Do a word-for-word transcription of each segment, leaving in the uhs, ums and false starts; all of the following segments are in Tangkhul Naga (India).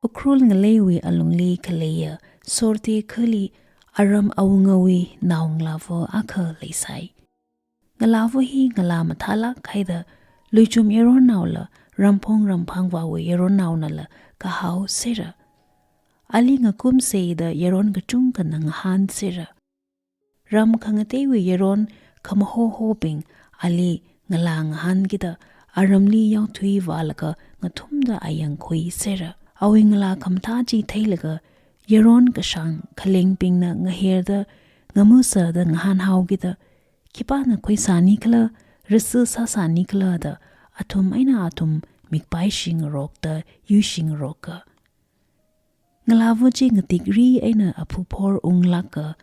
Ukhrul ngaleiwui alungli khaleiya Sorte khali aram awungawui naongalāva akha leisai. Ngalāva hi ngalā mathālāk haida luichum yaronnaola ramphong ramphangvāwui yaronnaonala kahao sera. Ali ngakumseida yaron kachungkhana ngahān sera. Ram khangateiwui yaron khamahohobing ali ngalā ngahānkida aramli yaothui vālaga ngathumda ayangkhui sera. Awui ngalā khamathā chi theilaga yaron kashāng khalengbingna ngaherda ngamusada ngahānhaokida, khipāna khuisāni khala, risi sāsāni khala da athum eina athum mikpai shingarokda yuishingaroka. Ngalāva chi ngatikri eina aphuphor unglāka,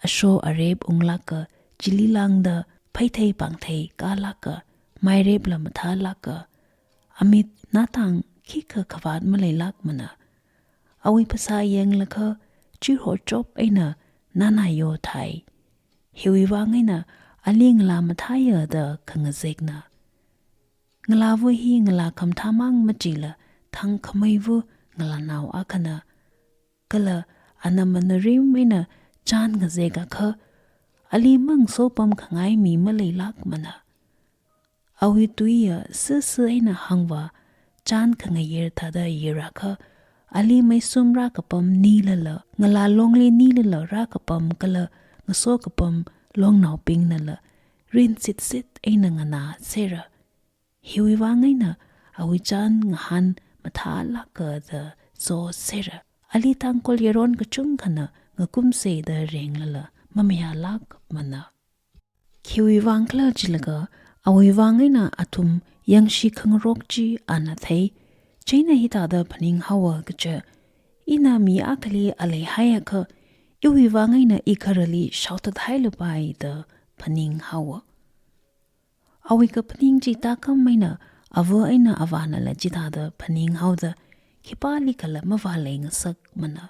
asho arep unglāka, chili lāngda phaithei pāngthei kālāka, mairepla mathālāka, amit natang khikha khavāt maleilākmana. Awui phasā yanglakha chihor chop eina nana yo thai. Hiwui vang eina ali ngalā mathāya da khangazekna. Ngalāva hi ngalā khamathāmang machila thangkhameiva ngalānao akhana. Kala ana manarim eina chān ngazekakha ali mangasopam khangai mi maleilākmana. Awui tuiya sisi eina hāngvā chān khangayir thāda yirakha ali meisum rākapam nilala, ngalā longli nilala rākapam kala ngasokapam longnaobingnala rinsitsit eina nganā sera. Hiwui vang eina awui chān ngahān mathālāka da so sera. Ali Tangkhul yaron kachungkhana ngakumseida renglala mamayālākmana. Khiwui vang khala chilaga, awui vang eina athum yangshi khangarok chi ana thei. Chieina hithāda phaninghaowa kaja, ina mi akhali aleihaiakha, iwui vang eina ikharali shaothathailupai da phaninghaowa. Awui kaphaning chi tākam eina ava eina avānala chithāda phaninghaoda, khipālikhala mavālei ngasakmana.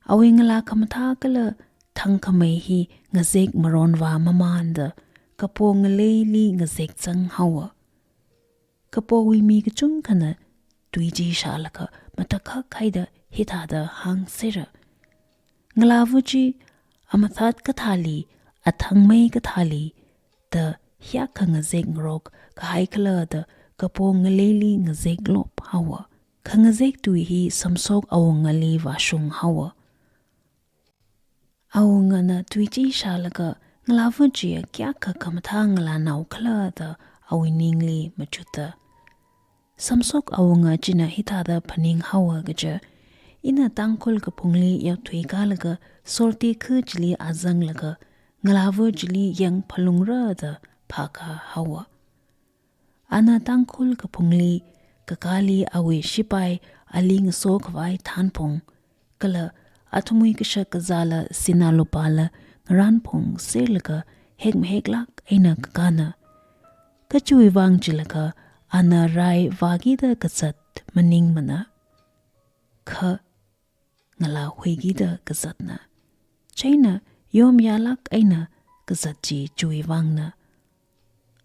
Awui ngalā khamathā kala thangkhamei hi ngazek maronvā mamānda, kapo ngaleili ngazek zanghaowa. Kapowui mi kachungkhana tui chi shālaga matakhak haida hithāda hāngsera. Ngalāva chi amathat kathāli, athangmei kathāli, da hiyākha ngazek ngarok kahai khala da kapo ngaleili ngazek lop haowa. Khangazek tui hi Samsok awungali vāshung haowa. Awungana tui chi shālaga ngalāva chiya kayākha khamathā ngalānao khala da awui ningli machutta. Samsok awunga china hithāda phaninghaowa kaja, ina Tangkhul kaphungli yaothui kālaga Sorte khu chili azanglaga ngalāva chili yang phalungra da phākā haowa. Ana Tangkhul kaphungli kakāli awui shipai ali ngasokhavai thanphung, kala athumwui kashak kazāla sinā lupāla ngaranphung serlaga hekmaheklāk eina kakāna. Kachiwui vang chilaga ana rai vākida kazat maningmana. Kha ngalā huikida kazatna. Chieina yomyālāk eina kazat chi chiwui vangna.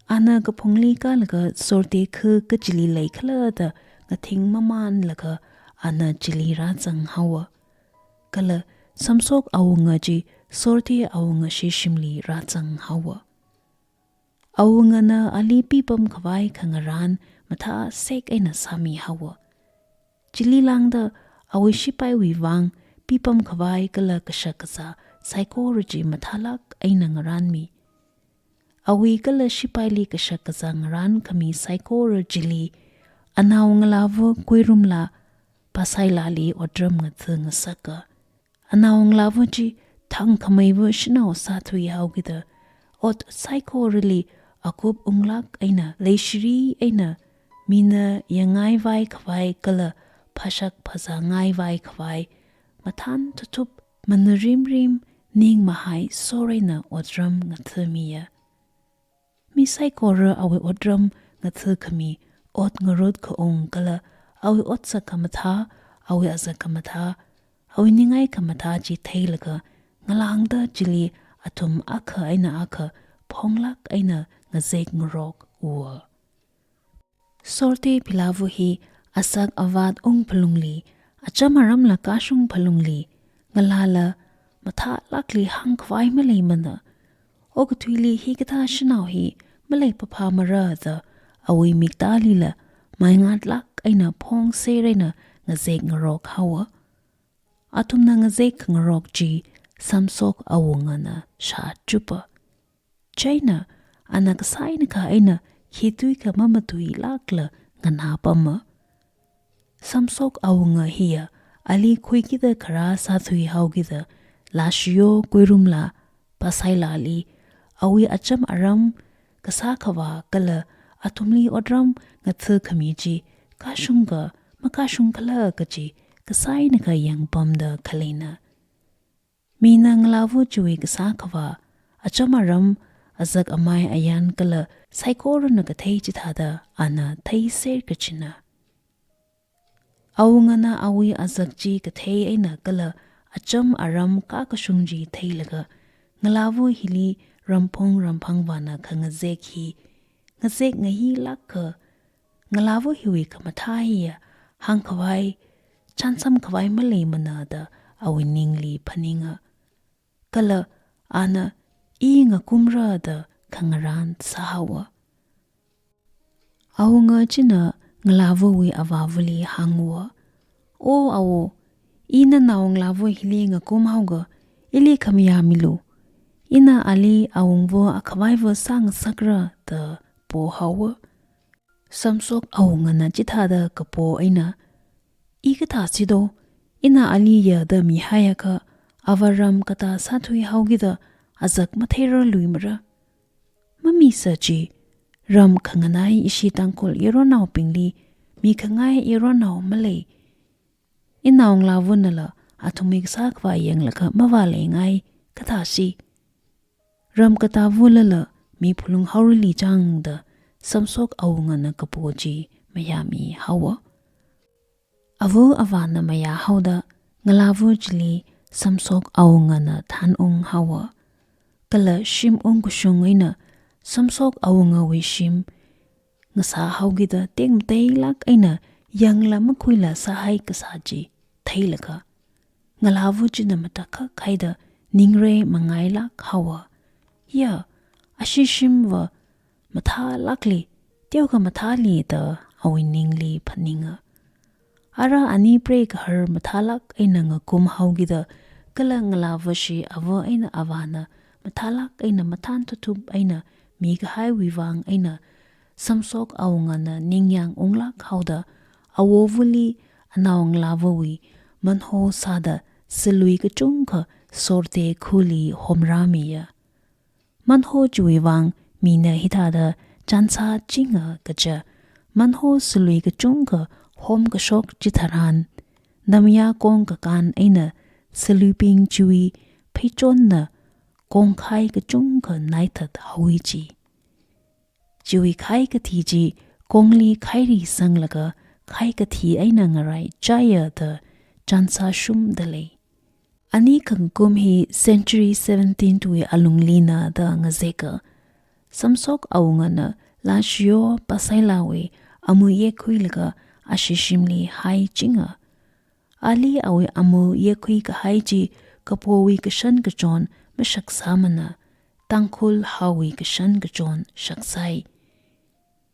Ana kaphungli kālaga Sorte khu kachili leikhala da ngathing mamānlaga ana chili rāzanghaowa. Kala Samsok awunga chi Sorte awunga shishimli rāzanghaowa. Awungana ali pipam khavai khangarān mathāsek eina sāmihaowa. Chili lāngda awui shipaiwui vang pipam khavai kala kashak kazā saikora chi mathālāk eina ngaranmi. Awui kala shipaili kashak kazā ngarankhami saikora chili, anao ngalāva Kuirumla, Pasailali otram ngatha ngasaka. Anao ngalāva chi thangkhameiva shanao sāthuihaokida, ot saikorali akup unglāk eina leishiri eina mina yangngaivai khavai kala phashak phazāngaivai khavai, mathan thuthup, manarimrim, ning mahai sor eina otram ngathamiya. Mi saikora awui otram ngathakhami, ot ngarut khaung kala awui otsak khamathā, awui azak khamathā, awui ningai khamathā chi theilaga ngalāngda chili athum akha eina akha phonglāk eina ngazek ngarok uwa. Sorte philāva hi Azak avat ung phalungli, acham aramla kashung phalungli, ngalāla mathālākli hāngkhavai maleimana. Okathuili hikathā shanao hi maleipaphāmara da awui miktālila maingatlāk eina phongser eina ngazek ngarok haowa. Athumna ngazek ngarok chi Samsok awungana shāchupa. Chieina ana kasānakha eina khitui kha mamatuilākla nganāpama. Samsok awunga hiya ali khuikida kharā sāthui haokida Lashiyo Kuirumla Pasailali awui acham aram kasā khavā kala athumli otram ngathakhami chi kashung kha makashung khala kaji kasānakha yangpamda khaleina. Mina ngalāva chiwui kasā khavā, acham aram, azak amai ayan kala saikorana kathei chithāda ana theiser kachina. Awungana awui azak chi kathei eina kala acham aram kakashung chi theilaga, ngalāva hili ramphung ramphangvāna khangazek hi ngazek ngahilākka, ngalāva hiwui khamathā hiya hāngkhavai, chānsamkhavai maleimana da awui ningli phaninga. Kala ana i ngakumra da khangarān sāhaowa. Awunga china ngalāvawui avāvali hānga, "O awo, ina naongalāva hili ngakum haoga, ili khamayāmilu. Ina ali awungva akhavaiva sāngasakra," da pohaowa. Samsok awungana chithāda kapo eina, "I kathā sido, ina ali yada mihaiakha, ava ram katā sāthui haokida azak matheirarluimara. Mamisa chi, ram khanganai ishi Tangkhul yaronnaobingli mikhangai yaronnao malei. Inaongalāvanala athumwui kasā khavā yanglaga mavāleingai kathā si. Ram katāvalala mi phalung haorali chang," da Samsok awungana kapo chi mayāmihaowa. Ava avāna mayāhaoda ngalāva chili Samsok awungana thanung haowa. Kala shim ungkashung eina Samsok awungawui shim ngasā haokida tekmateilāk eina yangla makhuila sāhai kasā chi theilaga, ngalāva china matakhak haida ningrai mangailāk haowa. "Ya, ashi shimva mathālākli, teokha mathāli," da awui ningli phaninga. Ara ani preigahar mathālāk eina ngakum haokida, kala ngalāva shi ava eina avāna mathālāk eina mathān thuthup eina mikahaiwui vang eina Samsok awungana ningyāng unglāk haoda, awovali anaongalāvawui manho sāda salui kachungkha Sorte khuli homrāmiya. Manho chiwui vang mina hithāda chānsāchinga kaja, manho salui kachungkha homkashok chitharan, namayā kong kakān eina saluibing chiwui pheichonna kongkhai kachungkha naithat haowa ji. Chiwui khai kathi chi kongli khairi sanglaga khai kathi eina ngaraichaiya da chānsāshumda lei. Ani khangakum hi century seventeen wui alunglina da ngazeka. Samsok awungana Lashiyo Pasailawui amu yekhuilaga ashi shimli haichinga. Ali awui amu yekhui kahai chi kapowui kashan kachon mashaksāmana, Tangkhul haowui kashan kachon shaksai.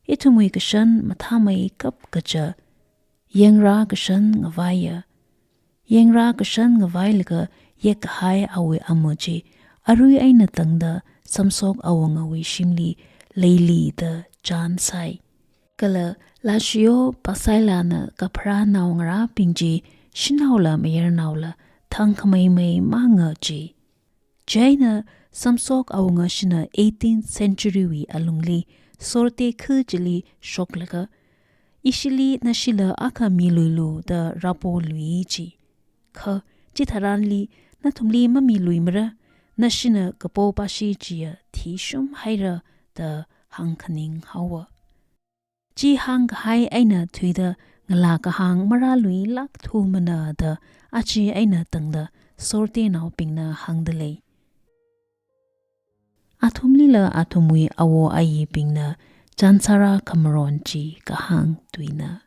Ithumwui kashan mathāmeikap kaja, yengra kashan ngavaiya. Yengra kashan ngavailaga yekkahai awui amu chi arui eina tangda Samsok awungawui shimli leili da chānsai. Kala Lashiyo Pasailana kapharā naongarābing chi shanaola mayarnaola thangkhameimei manga ji. Chieina Samsok awungashina eighteenth century wui alungli Sorte khu chili shoklaga, ishili nashila akha miluilu da rāpoluiji. Kha chitharanli nathumli mamiluimara, nashina kapo pashi chiya thishum haira da hāngkhaning haowa. Chi hāngkahai eina thuida ngalā kahāng marāluilāk thumana da achi eina tangda Sortenaobingna hāngda lei. Athumlila athumwui awo ayibingna chānsārā khamaron chi kahāng tuina.